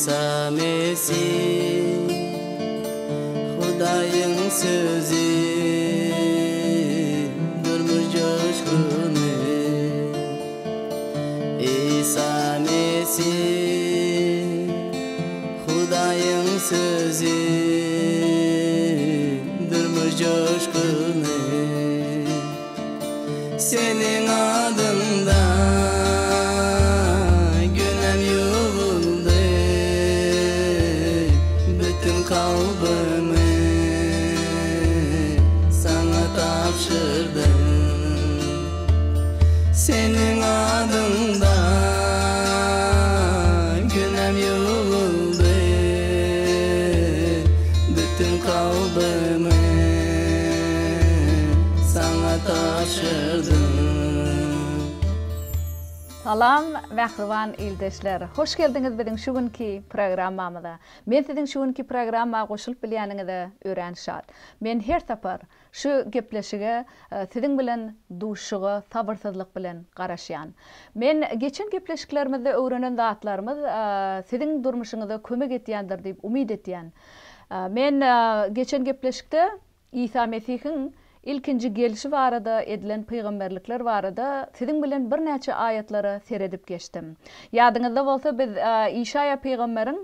Isa Mesih Hudaýyň sözi Durmuş joşguny Isa Mesih Hudaýyň sözi Durmuş joşguny Seniň adyňda günäm ýuwuldy, Bütin kalbymy Saňa tabşyrdym. Seniň adyňda günäm ýuwuldy, Bütin kalbymy Saňa tabşyrdym. Salam mähriban ildeşler! Hoş geldiňiz biziň şu günki programmamyza. Men siziň şu günki programma goşulyp bilýäniňize örän şat. Men her sapar şu gepleşige siziň bilen duşuşyga sabyrsyzlyk bilen garaşýan. Men geçen gepleşiklerimizde öwrenen zatlarymyz siziň durmuşyňyza kömek etýändir diýip umyt etýän. Men geçen gepleşikde Isa Mesihiň ilkinji gelşi barada edilen pygamberlikler barada siziň bilen birnäçe aýatlara seredip geçdim. Ýadyňyzda bolsa biz Işaýa pygamberiň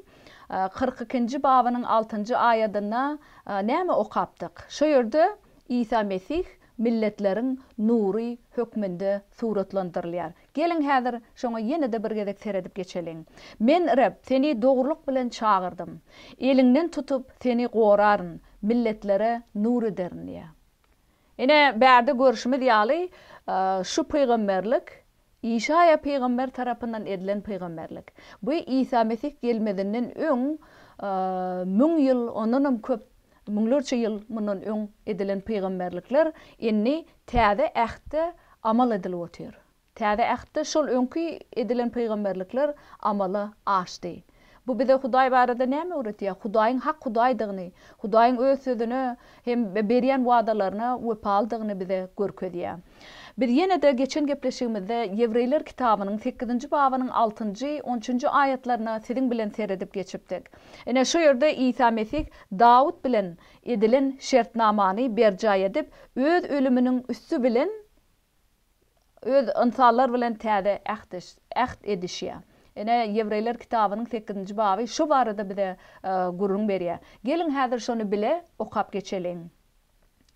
42-nji babynyň altynjy aýadynda näme okapdyk? Şo ýerde Isa Mesih milletleriň nury hökmünde suratlandyrylýar. Geliň häzir şoňa ýene-de bir gezek seredip geçeliň. Men, Reb, seni dogrulyk bilen çagyrdym. Eliňden tutup, seni goraryn, milletlere nur ederin diýýär. Ine, bärde görşümiz ýaly, şu pygamberlik Işaýa pygamber tarapyndan edilen pygamberlik. Bu Isa Mesih gelmezinden öň müň ýyl, ondanam köp, müňlerçe ýyl mundan öň edilen pygamberlikler indi Täze Ähtde amal edilip otyr. Täze Ähtde şol öňki edilen pygamberlikler amala aşdy. Bu bize Hudaý barada näme öwretýär? Hudaýyň hak Hudaýdygyny, Hudaýyň Öz Sözüne hem berýän wadalaryna wepalydygyny bize görkezýär. Biz ýene-de geçen gepleşigimizde Ýewreýler kitabynyň sekizinji babynyň altynjy, on üçünji aýatlaryna siziň bilen seredip geçipdik. Ine, şu ýerde Isa Mesih Dawut bilen edilen şertnamany berjaý edip, Öz ölüminiň üsti bilen Öz ynsanlar bilen täze äht äht edişýär. Ine, Ýewreýler kitabynyň sekizinji baby şu barada bize gürrüň berýär. Geliň, häzir şony bile okap geçeliň.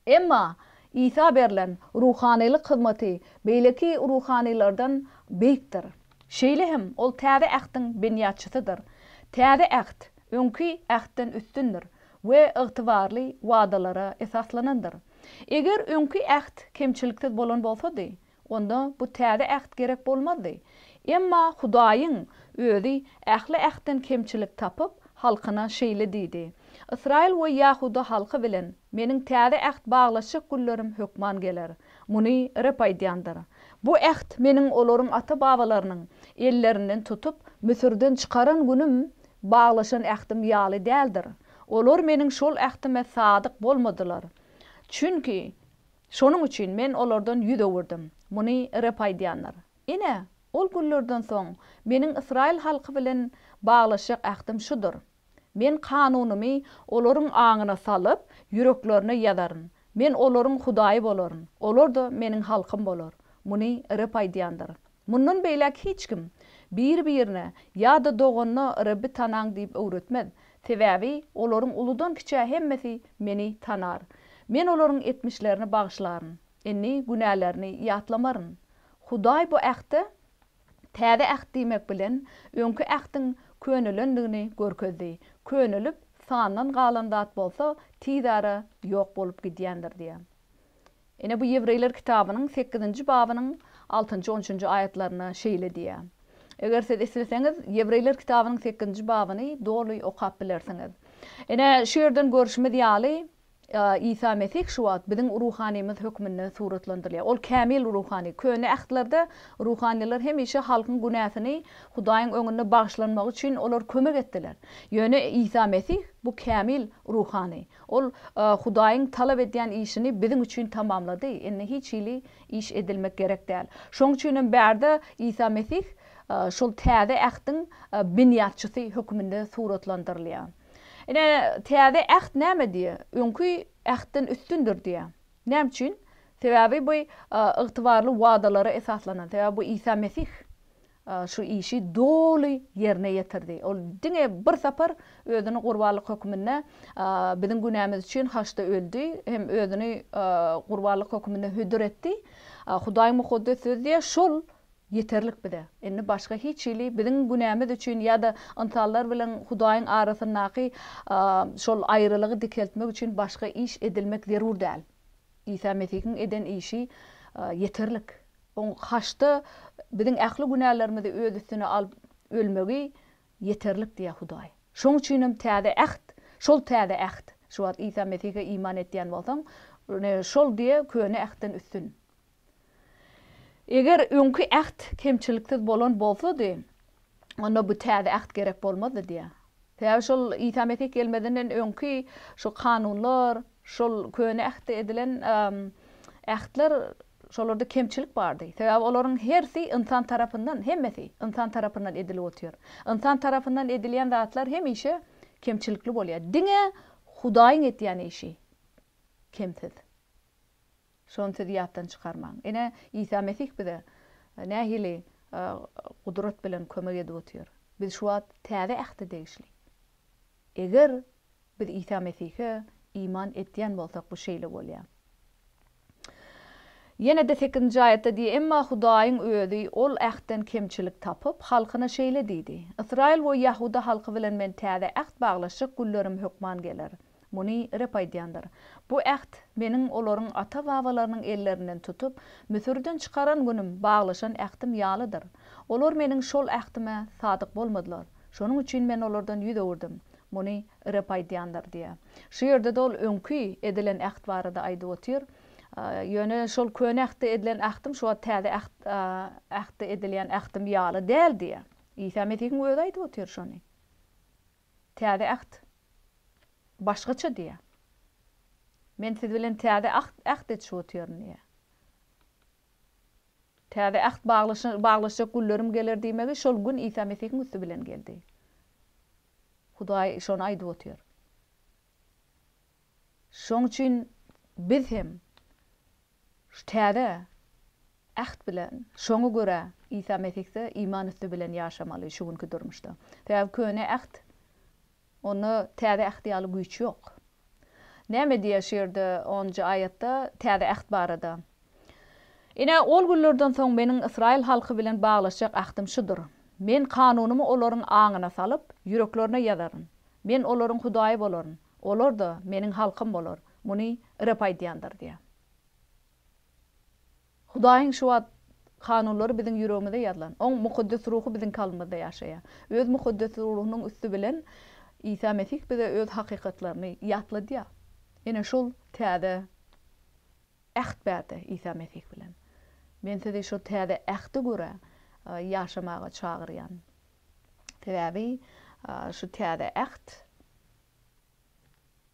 Emma Isa berlen ruhanylyk hyzmaty beýleki ruhanylardan beýikdir. Şeýle hem ol täze ähtiň binýatçysydyr. Täze äht öňki ähtden üstündir we ygtybarly wadalara esaslanandyr. Eger öňki äht kemçiliksiz bolan bolsady, onda bu täze äht gerek bolmazdy. Emma Hudaýyň Özi ähli ähtden kemçilik tapyp, halkyna şeýle diýdi, Ysraýyl we Ýahuda halky bilen Meniň täze äht baglaşjak günlerim hökman geler. Muny Reb aýdýandyr. Bu äht Meniň olaryň ata-babalarynyň ellerinden tutup, Müsürden çykaran günüm baglaşan ähtim ýaly däldir. Olar meniň şol ähtime sadyk bolmadylar. Çünki şonuň üçin men olardan ýüz öwürdim. Muny Reb aýdýandyr. Ine, ol günlerden soň meniň ysraýyl halky bilen baglaşjak ähtim şudur, Men kanunymy olaryň aňyna salyp, ýüreklerine ýazaryn. Men olaryň Hudaýy bolaryn, olar-da meniň halkym bolar. Muny Reb aýdýandyr. Mundan beýläk hiç kim biri-birine ýa-da doganyna Rebbi tanaň diýip öwretmez, sebäbi olaryň uludan-kiçä hemmesi Meni tanar. Men olaryň etmişlerini bagyşlaryn, indi günälerini ýatlamaryn. Hudaý bu ähte Täze äht diýmek bilen, öňki ähtiň könelendigini görkezdi. Könelip, sandan galan zat bolsa, tizara ýok bolup gidýändir diýýär. Ine bu Ýewreýler kitabynyň sekizinji babynyň altynjy, on üçünji aýatlarynda şeýle diýýär. Eger siz isleseňiz, Ýewreýler kitabynyň sekizinji babyny doly okap bilersiňiz. Ine, şu ýerden görşümiz ýaly, Isa Mesih şu wagt biziň ruhanymyz hökmünde suratlandyrylýar. Ol kämil ruhany. Köne Ähtlerde ruhanylar hemişe halkyň günäsini Hudaýyň öňünde bagyşlanmagy üçin olar kömek etdiler. Ýöne Isa Mesih bu kämil ruhany. Ol Hudaýyň talap edýän işini biziň üçin tamamlady, indi hiç hili iş edilmek gerek däl. Şoň üçin hem bärde Isa Mesih. şol täze ähtiň binýatçysy hökmünde suratlandyrylýar. Ine, täze äht näme diýýär? Öňki ähtden üstündir diýýär. Näme üçin? Sebäbi bu ygtybarly wadalara esaslanan. Sebäbi bu Isa Mesih şu işi doly ýerine ýetirdi. Ol diňe bir sapar özüni gurbanlyk hökmünde biziň günämiz üçin haçda öldi hem özüni gurbanlyk hökmünde hödür etdi. Hudaýyň Mukaddes Sözi diýýär, şol ýeterlik bize. Indi başga hiç hili biziň günämiz üçin ýa-da ynsanlar bilen Hudaýyň arasyndaky şol aýralygy dikeltmek üçin başga iş edilmek zerur däl. Isa Mesihiň eden işi ýeterlik. Oň haçda biziň ähli günälerimizi öz üstüne alyp ölmegi ýeterlik diýýär Hudaý. Şoň üçin hem täze äht, şol täze äht, şu wagt Isa Mesihe iman etýän bolsaň, şol diýe köne ähtden üstün. Eger öňki äht kemçiliksiz bolan bolsady, onda bu täze äht gerek bolmazdy diýýär. Sebäbi şol Isa Mesih gelmezinden öňki şu kanunlar, şol köne ähtde edilen ähtler, şolarda kemçilik bardy. Sebäbi olaryň hersi ynsan tarapyndan, hemmesi ynsan tarapyndan edilip otyr. Ynsan tarapyndan edilýän zatlar hemişe kemçilikli bolýar. Diňe Hudaýyň etýän işi kemsiz. Şony siz ýatdan çykarmaň. Ine, Isa Mesih bize nähili gudrat bilen kömek edip otyr. Biz şu wagt Täze Ähte degişli. Eger biz Isa Mesihe iman etýän bolsak, bu şeýle bolýar. Ýene-de sekizinji aýatda diýýär, Emma Hudaýyň Özi ol ähtden kemçilik tapyp, halkyna şeýle diýdi, Ysraýyl we Ýahuda halky bilen Men täze äht baglaşjak günlerim hökman geler. Muny Reb aýdýandyr. Bu äht Meniň olaryň ata-babalarynyň ellerinden tutup, Müsürden çykaran günüm baglaşan ähtim ýalydyr. Olar Meniň şol ähtime sadyk bolmadylar. Şonuň üçin Men olardan ýüz öwürdim. Muny Reb aýdýandyr diýýär. Şu ýerde-de ol öňki edilen äht barada aýdyp otyr. Ýöne şol köne ähtde edilen ähtim şu wagt täze äht ähtde edilýän ähtim ýaly däl diýýär. Isa Mesihiň özi aýdyp otyr şony. Täze äht başgaça diýýär. Men siz bilen täze äht edişip otyryn diýýär. Täze äht baglaşjak günlerim geler diýmegi şol gün Isa Mesihiň üsti bilen geldi. Hudaý şony aýdyp otyr. Şoň üçin biz hem şu täze äht bilen, şoňa görä Isa Mesihde iman üsti bilen ýaşamaly şu günki durmuşda. Sebäbi köne äht, onda täze äht ýaly güýç ýok. Näme diýýär şu ýerde onunjy aýatda täze äht barada? Ine, ol günlerden soň meniň ysraýyl halky bilen baglaşjak ähtim şudur, Men kanunymy olaryň aňyna salyp, ýüreklerine ýazaryn. Men olaryň Hudaýy bolaryn, olar-da Meniň halkym bolar. Muny Reb aýdýandyr diýýär. Hudaýyň şu wagt kanunlary biziň ýüregimize ýazylan. Oň Mukaddes Ruhy biziň kalbymyzda ýaşaýar. Öz Mukaddes Ruhunyň üsti bilen Isa Mesih bize öz hakykatlaryny ýatladýar. Ine şol täze äht bärde Isa Mesih bilen. Men sizi şo täze ähte görä ýaşamaga çagyrýan. Sebäbi şu täze äht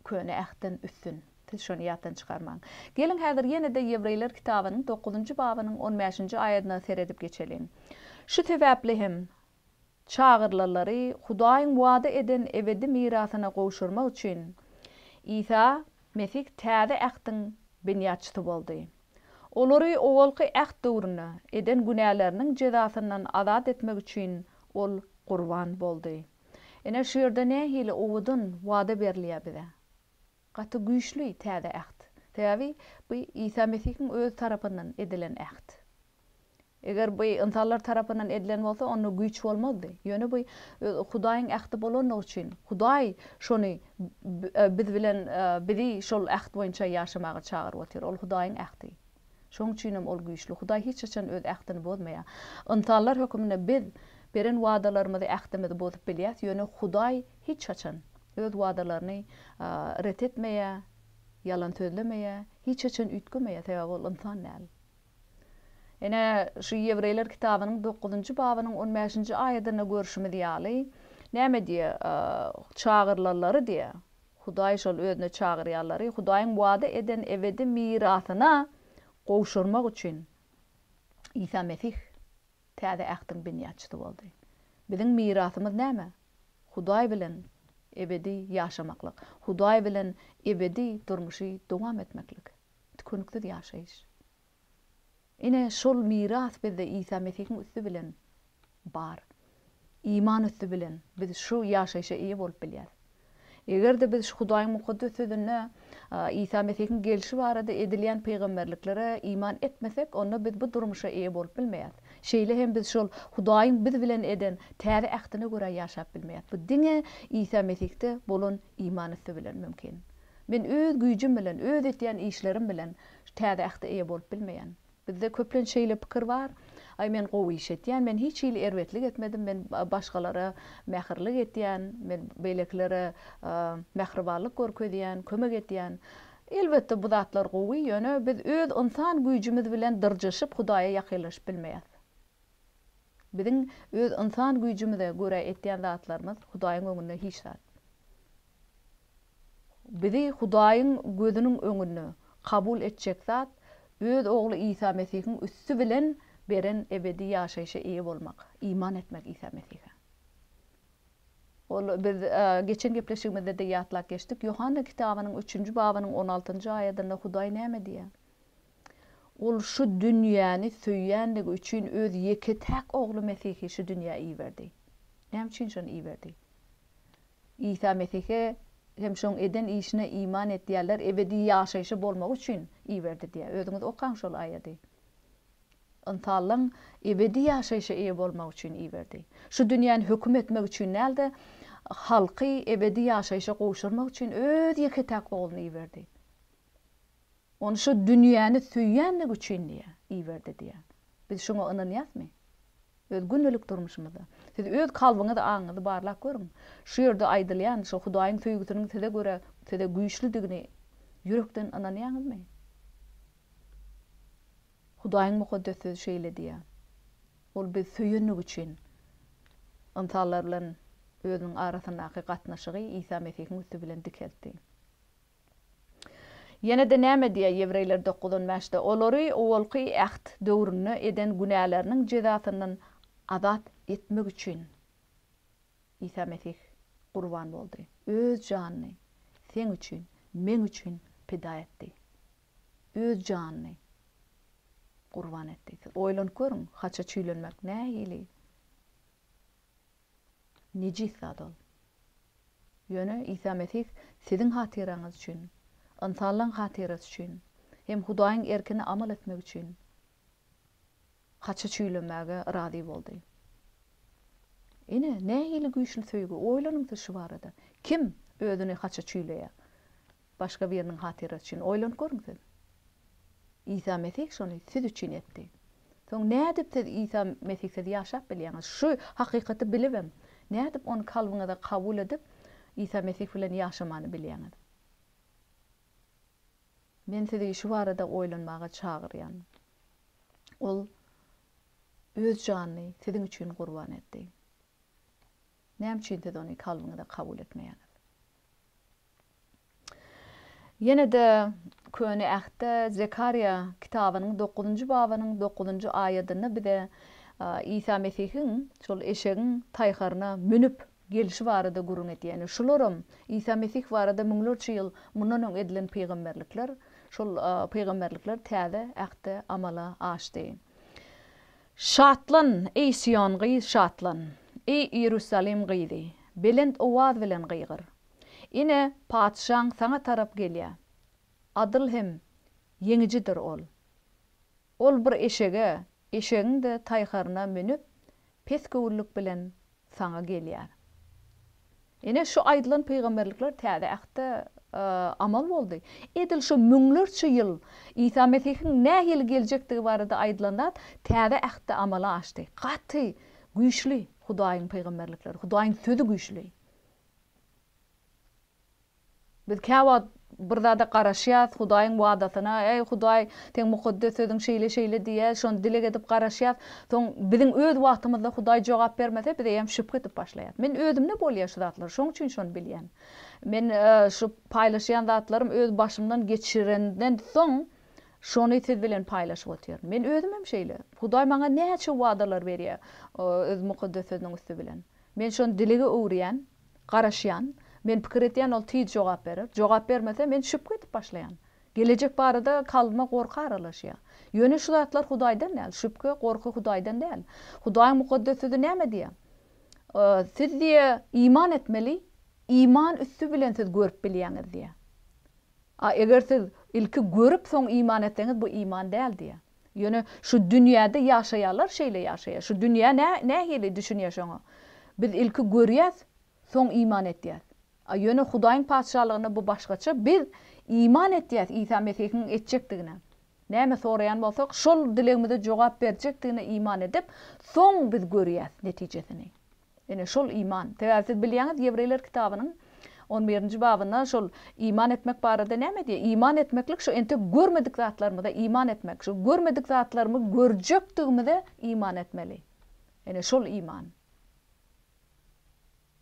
Köne Ähtden üstün. Siz şony ýatdan çykarmaň. Geliň, häzir ýene-de Ýewreýler kitabynyň dokuzynjy babynyň on bäşinji aýadyna seredip geçeliň. Şu sebäpli hem, çagyrylanlary Hudaýyň wada eden ebedi mirasyna gowşurmak üçin, Isa Mesih täze ähtiň binýatçysy boldy. Olary owalky äht döwründe eden günäleriniň jezasyndan azat etmek üçin Ol gurban boldy. Ine, şu ýerde nähili owadan wada berilýär bize. Gaty güýçli Täze Äht. Sebäbi bu Isa Mesihiň Özi tarapyndan edilen äht. Eger bu ynsanlar tarapyndan edilen bolsa, onda güýç bolmazdy. Ýöne bu Hudaýyň ähti bolandygy üçin, Hudaý şony biz bilen, bizi şol äht boýunça ýaşamaga çagyryp otyr. Ol Hudaýyň ähti. Şonuň üçin hem ol güýçli. Hudaý hiç haçan öz ähtini bozmaýar. Ynsanlar höküminde biz beren wadalarymyzy, ähtimizi bozup bilýäs, ýöne Hudaý hiç haçan öz wadalaryny ret etmeýär, ýalan sözlemeýär, hiç haçan üýtgemeýär, sebäbi ol ynsan däl. Ine, şu Ýewreýler kitabynyň dokuzynjy babynyň on bäşinji aýadynda görşümiz ýaly, näme diýýär? Çagyrylanlary diýýär. Hudaý şol özüne çagyrýanlary Hudaýyň wada eden ebedi mirasyna gowşurmak üçin Isa Mesih. Täze Ähtiň binýatçysy boldy. Biziň mirasymyz näme? Hudaý bilen ebedi ýaşamaklyk. Hudaý bilen ebedi durmuşy dowam etmeklik. Tükeniksiz ýaşaýyş. Ine, şol miras bizde Isa Mesihiň üsti bilen bar. Iman üsti bilen biz şu ýaşaýşa eýe bolup bilýäris. Eger-de biz şu Hudaýyň Mukaddes Sözünde Isa Mesihiň gelşi barada edilýän pygamberliklere iman etmesek, onda biz bu durmuşa eýe bolup bilmeýäris. Şeýle hem biz şol Hudaýyň biz bilen eden Täze Ähtine görä ýaşap bilmeýäris. Bu diňe Isa Mesihde bolan iman üsti bilen mümkin. Men öz güýjüm bilen, öz etýän işlerim bilen şu Täze Ähte eýe bolup bilmeýän. Bizde köplenç şeýle pikir bar, Aý, men gowy iş etýän, men hiç hili erbetlik etmedim, men başgalara mähirlik etýän, men beýlekilere mähribanlyk görkezýän, kömek edýän. Elbetde, bu zatlar gowy, ýöne biz öz ynsan güýjümiz bilen dyrjaşyp Hudaýa ýakynlaşyp bilmeýäris. Biziň öz ynsan güýjümize görä etýän zatlarymyz Hudaýyň öňünde hiç zat. Bizi Hudaýyň gözüniň öňünde kabul etjek zat, Öz Ogly Isa Mesihiň üsti bilen beren ebedi ýaşaýşa eýe bolmak, iman etmek Isa Mesihe. Ol biz geçen gepleşigimizde-de ýatlap geçdik, Ýohanna kitabynyň üçünji babynyň on altynjy aýadynda Hudaý näme diýýär? Ol şu dünýäni söýýänligi üçin öz ýeke-täk Ogly Mesihi şu dünýä iberdi. Näme üçin şony iberdi? Isa Mesihe hem şoň eden işine iman etýänler ebedi ýaşaýşa bolmagy üçin iberdi diýýär. Özüňiz okaň şol aýady. Ynsanlaň ebedi ýaşaýşa eýe bolmagy üçin iberdi. Şu dünýäni höküm etmek üçin däl-de, halky ebedi ýaşaýşa gowşurmak üçin öz ýeke-täk Ogluny iberdi. Ony şu dünýäni söýýänligi üçin diýýär, iberdi diýýär. Biz şuňa ynanýasmy? Öz gündelik durmuşymyzda. Siz öz kalbyňyzy, aňyňyzy barlap görüň. Şu ýerde aýdylýan şu Hudaýyň söýgüsiniň size görä, size güýçlüdigini ýürekden ynanýaňyzmy? Hudaýyň Mukaddes Sözi şeýle diýýär. Ol bizi söýenligi üçin ynsanlar bilen özüniň arasyndaky gatnaşygy Isa Mesihiň üsti bilen dikeltdi. Ýene-de näme diýýär Ýewreýler dokuz on bäşde? Olary owalky äht döwründe eden günäleriniň jezasyndan azat etmek üçin Isa Mesih gurban boldy. Öz janyny seň üçin, meň üçin pida etdi. Öz janyny gurban etdi. Siz oýlanyp görüň, haça çüýlenmek nähili Nejis zat ol. Ýöne Isa Mesih siziň hatyraňyz üçin, ynsanlaň hatyrasy üçin hem Hudaýyň erkini amal etmek üçin haça çüýlenmäge razy boldy. Ine, nähili güýçli söýgi, oýlanyň siz şu barada. Kim özüni haça çüýleýär? Başga biriniň hatyrasy üçin oýlanyp görüň siz. Isa Mesih şony siz üçin etdi. Soň nädip siz Isa Mesihsiz ýaşap bilýäňiz? Şu hakykaty bilibem, nädip ony kalbyňyza kabul edip, Isa Mesih bilen ýaşamany bilýäňiz? Men sizi şu barada oýlanmaga çagyrýan. Ol Öz janyny siziň üçin gurban etdi. Näme üçin siz ony kalbyňyza kabul etmeýäňiz? Ýene-de Köne Ähtde Zekarýa kitabynyň dokuzynjy babynyň dokuzynjy aýadynda bize Isa Mesihiň şol eşegiň taýharyna münüp gelşi barada gürrüň edýär. Ýöne şularam Isa Mesih barada müňlerçe ýyl mundan öň edilen pygamberlikler, şol pygamberlikler Täze Ähtde amala aşdy. Şatlan, eý Sion gyz, şatlan! Eý Iýerusalim gyzy, belent owaz bilen gygyr! Ine, patyşaň saňa tarap gelýär. Adyl hem ýeňijidir ol. Ol bir eşege, eşegiň-de taýharyna münüp, pesgöwünlik bilen saňa gelýär. Ine, şu aýdylan pygamberlikler Täze Ähtde amal boldy. Edil şu müňlerçe ýyl Isa Mesihiň nähili geljekdigi barada aýdylan zat Täze Ähtde amala aşdy. Gaty güýçli Hudaýyň pygamberlikleri, Hudaýyň Sözi güýçli. Biz käwagt bir zada garaşýas, Hudaýyň wadasyna, Eý, Hudaý, Seň Mukaddes Sözüň şeýle-şeýle diýýär, şony dileg edip garaşýas. Soň biziň öz wagtymyzda Hudaý jogap bermese, biz eýýäm şübhe edip başlaýas. Men özümde bolýar şu zatlar, şoň üçin şony bilýän. Men şu paýlaşýan zatlarym öz başymdan geçirenden soň. Şony siz bilen paýlaşyp otyryn. Men özüm hem şeýle. Hudaý maňa näçe wadalar berýär Öz Mukaddes Sözüniň üsti bilen. Men şony dilege öwürýän, garaşýan. Men pikir edýän ol tiz jogap berer. Jogap bermese men şübhe edip başlaýan. Gelejek barada kalbyma gorky aralaşýar. Ýöne şu zatlar Hudaýdan däl. Şübhe, gorky Hudaýdan däl. Hudaýyň Mukaddes Sözi näme diýýär? Siz diýýär, iman etmeli, iman üsti bilen siz görüp bilýäňiz diýýär. A eger siz ilki görüp soň iman etseňiz bu iman däl diýýär. Ýöne şu dünýäde ýaşaýarlar şeýle ýaşaýar. Şu dünýä nähili düşünýär şoňa? Biz ilki görýäs, soň iman etýäs. A ýöne Hudaýyň Patyşalygynda bu başgaça, biz iman etýäs Isa Mesihiň etjekdigine. Näme soraýan bolsak, şol dilegimize jogap berjekdigine iman edip, soň biz görýäs netijesini. Ine, şol iman. Sebäbi siz bilýäňiz, Ýewreýler kitabynyň on birinji babynda şol iman etmek barada näme diýýär? Iman etmeklik şu entek görmedik zatlarymyza iman etmek. Şu görmedik zatlarymyzy görjekdigimize iman etmeli. Ine, şol iman.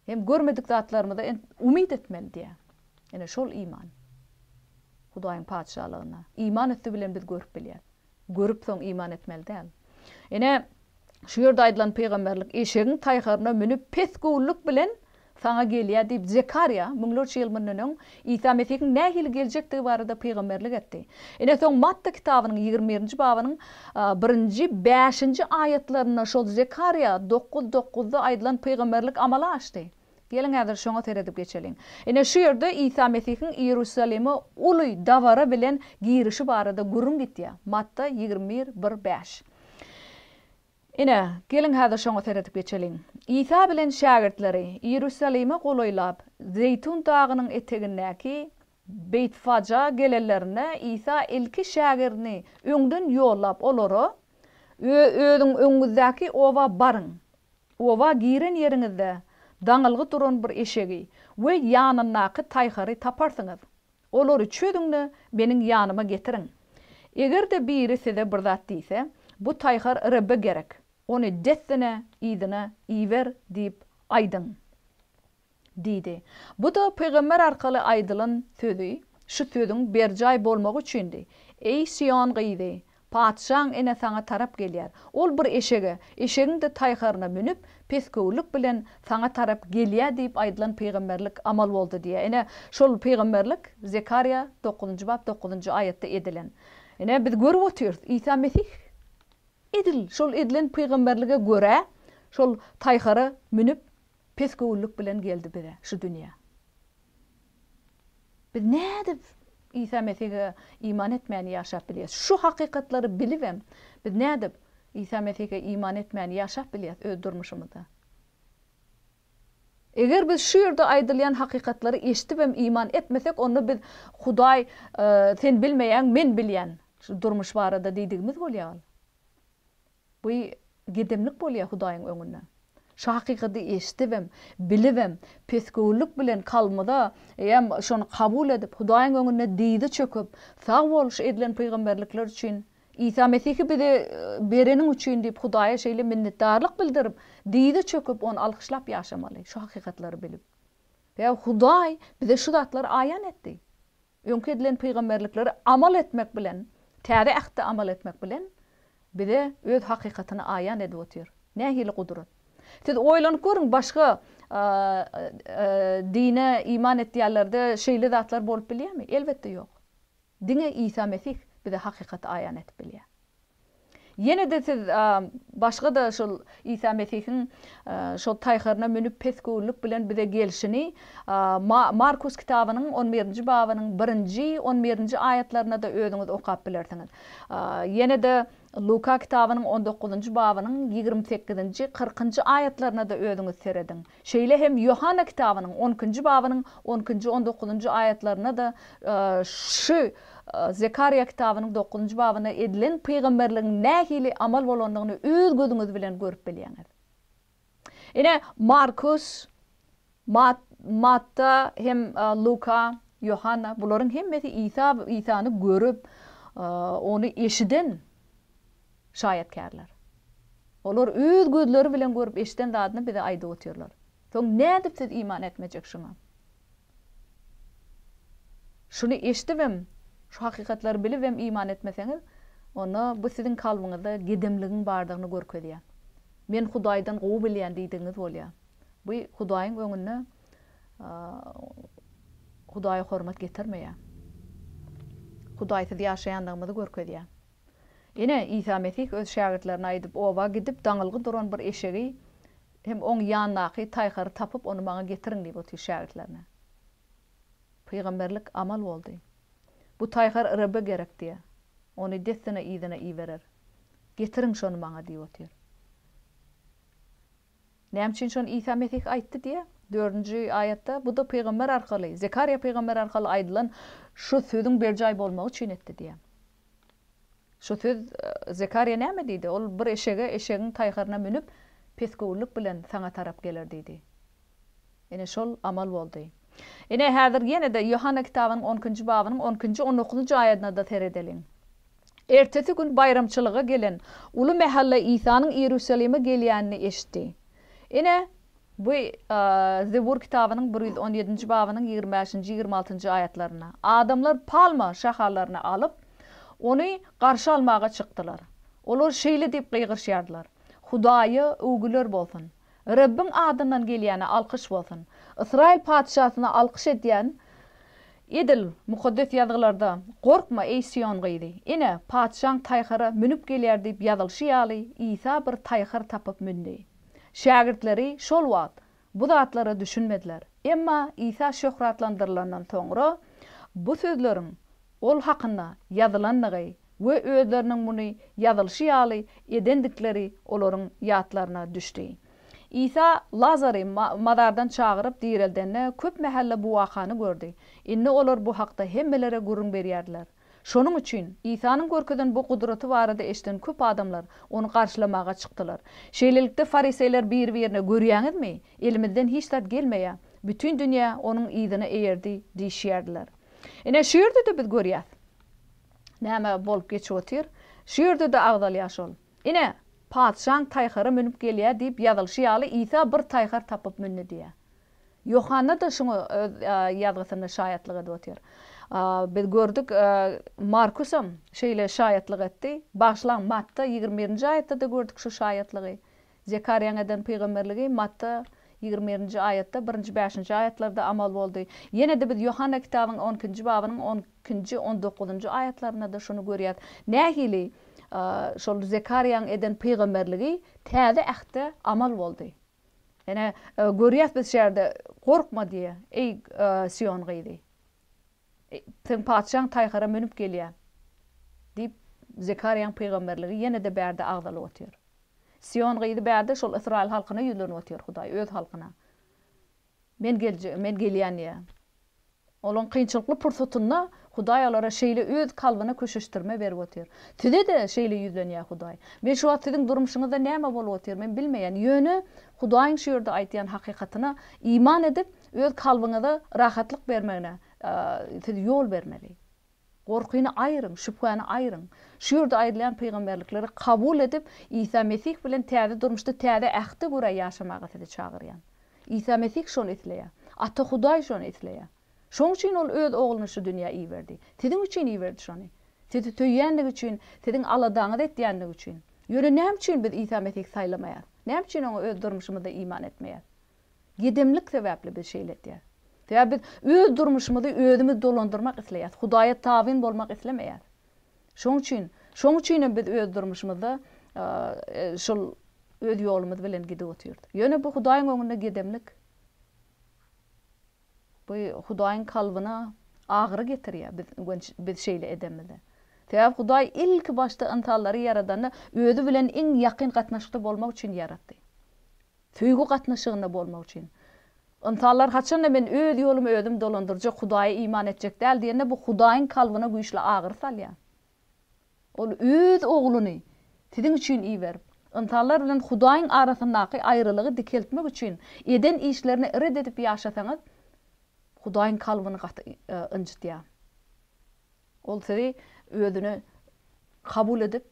Hem görmedik zatlarymyza umyt etmeli diýýär. Ine, şol iman. Hudaýyň Patyşalygyna. Iman üsti bilen biz görüp bilýäris. Görüp soň iman etmeli däl. Ine, şu ýerde aýdylan pygamberlik, Eşegiň taýharyna münüp, pes göwünlik bilen saňa gelýär diýip, Zekarýa müňlerçe ýyl mundan öň Isa Mesihiň nähili geljekdigi barada pygamberlik etdi. Ine, soň Matta kitabynyň 21-nji babynyň birinji, bäşinji aýatlarynda şol Zekarýa dokuz dokuzda aýdylan pygamberlik amala aşdy. Geliň, häzir şoňa seredip geçeliň. Ine, şu ýerde Isa Mesihiň Iýerusalime uly dabara bilen girişi barada gürrüň gitýär, Matta 21, bir, bäş. Ine, geliň, häzir şoňa seredip geçeliň. Isa bilen şägirtleri Iýerusalime golaýlap, Zeýtun dagynyň etegindäki Beýtfaja gelenlerinde, Isa ilki şägirdini öňden ýollap, olara, Özüň öňüňizdäki oba baryň. Oba giren ýeriňizde daňylgy duran bir eşegi we ýanyndaky taýhary taparsyňyz. Olary çözüň-de, meniň ýanyma getiriň. Eger-de biri size bir zat diýse, Bu taýhar Rebbe gerek, ony dessine yzyna iber diýip aýdyň. Diýdi. Bu-da pygamber arkaly aýdylan sözi, şu sözüň berjaý bolmagy üçindi, Eý, Sion gyzy, patyşaň ene saňa tarap gelýär. Ol bir eşege, eşegiň-de taýharyna münüp, pesgöwünlik bilen saňa tarap gelýär diýip aýdylan pygamberlik amal boldy diýýär. Ine, şol pygamberlik Zekarýa dokuzynjy bap dokuzynjy aýatda edilen. Ine, biz görüp otyrys, Isa Mesih edil şol edilen pygamberlige görä, şol taýhara münüp, Pesgöwünlik bilen geldi bize şu dünýä. Biz nädip Isa Mesihe iman etmän ýaşap bilýäs? Şu hakykatlary bilibem, biz nädip Isa Mesihe iman etmän ýaşap bilýäs öz durmuşymyzda? Eger biz şu ýerde aýdylýan hakykatlary eşidibem iman etmesek, onda biz Hudaý, sen bilmeýäň, men bilýän şu durmuş barada diýdigimiz bolýar ol. Bu gedemlik bolýar Hudaýyň öňünde. Şu hakykaty eşidibem, bilibem, pesgöwünlik bilen kalbymyza eýýäm şony kabul edip, Hudaýyň öňünde dyza çöküp, sag bol şu edilen pygamberlikler üçin, Isa Mesihi bize bereniň üçin diýip Hudaýa şeýle minnetdarlyk bildirip, dyza çöküp, ony alkyşlap ýaşamaly, şu hakykatlary bilip. Sebäbi Hudaý bize şu zatlary aýan etdi. Öňki edilen pygamberlikleri amal etmek bilen, Täze Ähtde amal etmek bilen, bize Öz hakykatyny aýan edip otyr. Nähili gudrat! Siz oýlanyp görüň, başga dine iman etýänlerde şeýle zatlar bolup bilýärmi? Elbetde ýok. Diňe Isa Mesih bize hakykaty aýan edip bilýär. Ýene-de siz başga-da şol Isa Mesihiň şol taýharyna münüp pesgöwünlik bilen bize gelşini Markus kitabynyň on birinji babynyň birinji, on birinji aýatlarynda-da özüňiz okap bilersiňiz. Ýene-de Luka kitabynyň on dokuzynjy babynyň 28-nji, kyrkynjy aýatlaryna-da özüňiz serediň. Şeýle hem Ýohanna kitabynyň on ikinji babynyň on ikinji, on dokuzynjy aýatlarynda-da şu Zekarýa kitabynyň dokuzynjy babynda edilen pygamberligiň nähili amal bolandygyny öz gözüňiz bilen görüp bilýäňiz. Ine, Markus, Mat, Matta hem Luka, Ýohanna, bularyň hemmesi Isa, Isany görüp, ony eşiden şaýatkärler. Olar öz gözleri bilen görüp eşiden zadyny bize aýdyp otyrlar. Soň nädip siz iman etmejek şuňa? Şuny eşidibem. Şu hakykatlary bilibem iman etmeseňiz, onda bu siziň kalbyňyzda gedemligiň bardygyny görkezýär. Men Hudaýdan gowy bilýän diýdigiňiz bolýar. Bu Hudaýyň öňünde Hudaýa hormat getirmeýär. Hudaýsyz ýaşaýandygymyzy görkezýär. Ine, Isa Mesih öz şägirtlerine aýdyp, Oba gidip, daňylgy duran bir eşegi hem oň ýanyndaky taýhary tapyp, ony maňa getiriň diýip otyr şägirtlerine. Pygamberlik amal boldy. Bu taýhar Rebbe gerek diýýär. Ony dessine yzyna iberer. Getiriň şony maňa diýip otyr. Näme üçin şony Isa Mesih aýtdy diýýär? Dördünji aýatda, bu-da pygamber arkaly, Zekarýa pygamber arkaly aýdylan şu sözüň berjaý bolmagy üçin etdi diýýär. Şu söz Zekarýa näme diýdi? Ol bir eşege, eşegiň taýharyna münüp, pesgöwünlik bilen saňa tarap geler diýdi. Ine, şol amal boldy. Ine, häzir ýene-de Ýohanna kitabynyň on ikinji babynyň on ikinji, on dokuzynjy aýadyna-da seredeliň. Ertesi gün baýramçylyga gelen uly mähelle Isanyň Iýerusalime gelýänini eşitdi. Ine, bu Zebur kitabynyň 117-nji babynyň 25-nji, 26-njy aýatlarynda. Adamlar palma şahalaryny alyp, Ony garşy almaga çykdylar. Olar şeýle diýip gygyryşýardylar, Hudaýa öwgüler bolsun! Rebbiň adyndan gelýäne alkyş bolsun! Ysraýyl patyşasyna alkyş edýän Edil Mukaddes Ýazgylarda, Gorkma, eý Sion gyzy! Ine, patyşaň taýhara münüp gelýär diýip ýazylyşy ýaly, Isa bir taýhar tapyp mündi. Şägirtleri şol wagt bu zatlara düşünmediler. Emma Isa şöhratlandyrylandan soňra, bu sözleriň Ol hakynda ýazylandygy we özleriniň muny ýazylyşy ýaly edendikleri olaryň ýatlaryna düşdi. Isa Lazary mazardan çagyryp direldende, köp mähelle bu wakany gördi. Indi olar bu hakda hemmelere gürrüň berýärdiler. Şonuň üçin, Isanyň görkezen bu gudraty barada eşiden köp adamlar ony garşylamaga çykdylar. Şeýlelikde, fariseýler biri-birine, Görýäňizmi, elimizden hiç zat gelmeýär. Bütin dünýä onuň yzyna eýerdi diýişýärdiler. Ine, şu ýerde-de biz görýäs. Näme bolup geçip otyr? Şu ýerde-de agzalýar şol. Ine, patyşaň taýhara münüp gelýär diýip ýazylyşy ýaly, Isa bir taýhar tapyp mündi diýýär. Ýohanna-da şuňa öz ýazgysynda şaýatlyk edip otyr. Biz gördük, Markusam şeýle şaýatlyk etdi. Bagyşlaň, Matta 21-nji aýatda-da gördük şu şaýatlygy. Zekarýaň eden pygamberligi Matta 21-nji aýatda, birinji bäşinji aýatlarda amal boldy. Ýene-de biz Ýohanna kitabynyň on ikinji babynyň on ikinji, on dokuzynjy aýatlarynda-da şuny görýäris. Nähili şol Zekarýaň eden pygamberligi Täze Ähtde amal boldy. Ine, görýäs biz şu ýerde, Gorkma diýýär, eý, Sion gyzy. Seň patyşaň taýhara münüp gelýär diýip, Zekarýaň pygamberligi ýene-de bärde agzalyp otyr. Sion gyzy bärde şol ysraýyl halkyna ýüzlenip otyr Hudaý, öz halkyna. Men gelje, men gelýän diýýär. Olaň kynçylykly pursatynda Hudaý olara şeýle öz kalbyna köşeşdirme berip otyr. Size-de şeýle ýüzlenýär Hudaý. Men şu wagt siziň durmuşyňyzda näme bolup otyr, men bilmeýän. Ýöne Hudaýyň şu ýerde aýtýan hakykatyna iman edip, öz kalbyňyza rahatlyk bermegine siz ýol bermeli. Gorkyny aýryň, şübhäni aýryň. Şu ýerde aýdylýan pygamberlikleri kabul edip, Isa Mesih bilen täze durmuşda täze ähte görä ýaşamaga sizi çagyrýan. Isa Mesih şony isleýär. Ata Hudaý şony isleýär. Şonuň üçin Ol Öz Ogluny şu dünýä iberdi. Siziň üçin iberdi şony. Sizi söýýändigi üçin, siziň aladaňyzy etýändigi üçin. Ýöne näme üçin biz Isa Mesihi saýlamaýarys? Näme üçin Oňa öz durmuşymyzda iman etmeýäris? Gedemlik sebäpli biz şeýle etýäris. Sebäbi biz öz durmuşymyzy özümiz dolandyrmak isleýäris. Hudaýa tabyn bolmak islemeýäris. Şonuň üçin, şonuň üçin hem biz öz durmuşymyzda şol öz ýolumyz bilen gidip otyrys. Ýöne bu Hudaýyň öňünde gedemlik. Bu Hudaýyň kalbyna agyry getirýär biz biz şeýle edemizde. Sebäbi Hudaý ilki başda ynsanlary ýaradanda özi bilen iň ýakyn gatnaşykda bolmak üçin ýaratdy. Söýgi gatnaşygynda bolmak üçin. Ynsanlar haçanda men öz ýolumy özüm dolandyrjak, Hudaýa iman etjek däl diýende bu Hudaýyň kalbyna güýçli agyry salýar. Ol öz Ogluny siziň üçin iberip, ynsanlar bilen Hudaýyň arasyndaky aýralygy dikeltmek üçin eden işlerini ret edip ýaşasaňyz, Hudaýyň kalbyny gaty ynjytýar. Ol sizi özüne kabul edip,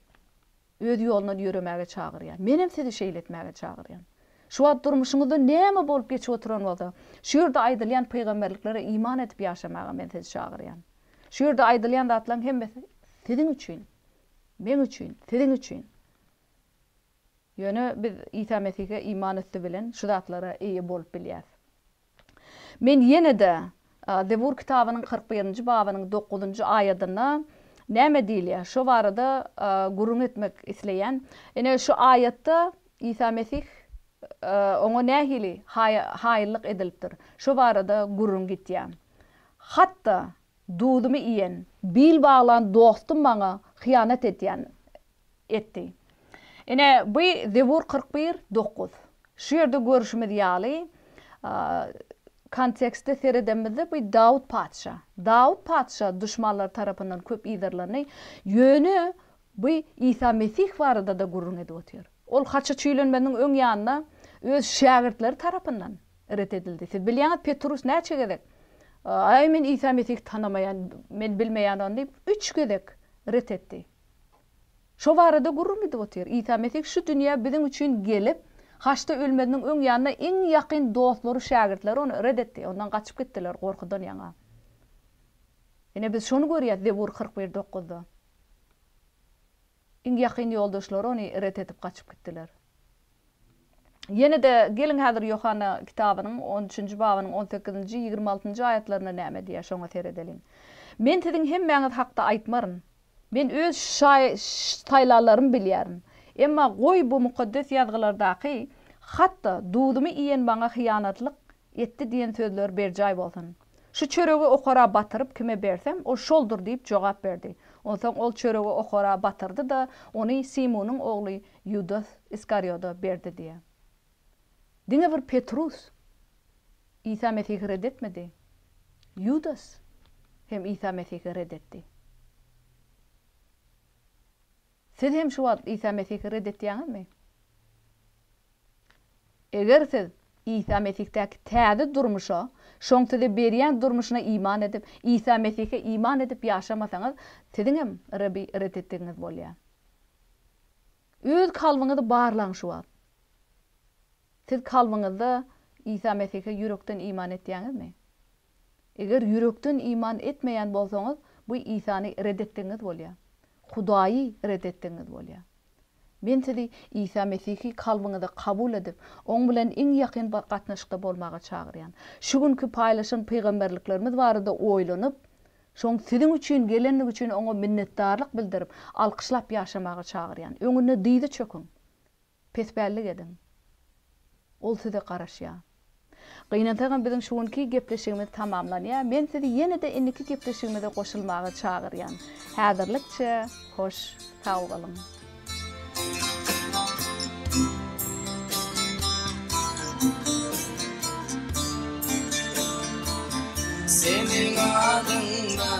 Öz ýolundan ýöremäge çagyrýar. Menem sizi şeýle etmäge çagyrýan. Şu wagt durmuşyňyzda näme bolup geçip oturan bolsa, şu ýerde aýdylýan pygamberliklere iman edip ýaşamaga men sizi çagyrýan. Şu ýerde aýdylýan zatlaryň hemmesi siziň üçin, meň üçin, siziň üçin. Ýöne biz Isa Mesihe iman üsti bilen şu zatlara eýe bolup bilýäris. Men ýene-de Zebur kitabynyň 41-nji babynyň dokuzynjy aýadynda näme diýilýär, şo barada gürrüň etmek isleýän. Ine, şu aýatda Isa Mesih oňa nähili haýynlyk edilipdir, şo barada gürrüň gitýär. Hatda duzumy iýen, bil baglan dostum maňa hyýanat edýän etdi. Ine, bu Zebur 41, 9. Şu ýerde görşümiz ýaly, kontekstde seredenimizde bu Dawut patyşa. Dawut patyşa duşmanlary tarapyndan köp yzarlandy. Ýöne bu Isa Mesih barada-da gürrüň edip otyr. Ol haça çüýlenmeziniň öň ýanynda öz şägirtleri tarapyndan ret edildi. Siz bilýäňiz, Petrus näçe gezek, Aý, men Isa Mesihi tanamaýan, men bilmeýän ony diýip, üç gezek ret etdi. Şo barada gürrüň gidip otyr. Isa Mesih şu dünýä biziň üçin gelip, haçda ölmeziniň öň ýanynda iň ýakyn dostlary, şägirtleri ony ret etdi, ondan gaçyp gitdiler gorkudan ýaňa. Ine biz şony görýäs Zebur 41, dokuzda. Iň ýakyn ýoldaşlary ony ret edip gaçyp gitdiler. Ýene-de geliň häzir Ýohanna kitabynyň on üçünji babynyň on sekizinji, 26-njy aýatlarynda näme diýýär, şoňa seredeliň. Men siziň hemmäňiz hakda aýtmaryn. Men öz saýlanlarymy bilýärin. Emma goý bu Mukaddes Ýazgylardaky, Hat-da duzumy iýen maňa hyýanatlyk etdi diýen sözler berjaý bolsun. Şu çöregi okara batyryp kime bersem, ol şoldur diýip jogap berdi. Onsoň ol çöregi okara batyrdy-da, ony Simunyň ogly Ýudas Iskarioda berdi diýýär. Diňe bir Petrus Isa Mesihi ret etmedi. Ýudas hem Isa Mesihi ret etdi. Siz hem şu wagt Isa Mesihi ret etýäňizmi? Eger siz Isa Mesihdäki täze durmuşa, şoň size berýän durmuşyna iman edip, Isa Mesihe iman edip ýaşamasaňyz, siziňem Rebbi ret etdigiňiz bolýar. Öz kalbyňyzy barlaň şu wagt. Siz kalbyňyzda Isa Mesihe ýürekden iman etýäňizmi? Eger ýürekden iman etmeýän bolsaňyz, bu Isany ret etdigiňiz bolýar. Hudaýy ret etdigiňiz bolýar. Men sizi Isa Mesihi kalbyňyza kabul edip, Oň bilen iň ýakyn gatnaşykda bolmaga çagyrýan. Şu günki paýlaşan pygamberliklerimiz barada oýlanyp, şoň siziň üçin gelendigi üçin Oňa minnetdarlyk bildirip, alkyşlap ýaşamaga çagyrýan. Öňünde dyza çöküň. Pespällik ediň. Ol size garaşýar. Gynansagam biziň şu günki gepleşigimiz tamamlanýar. Men sizi ýene-de indiki gepleşigimize goşulmaga çagyrýan. Häzirlikçe hoş sag boluň. Seniň adyňda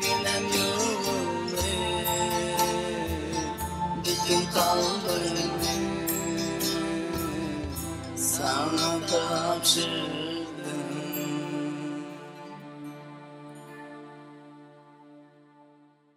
günäm ýuwuldy Bütin kalbymy saňa tabşyrdym.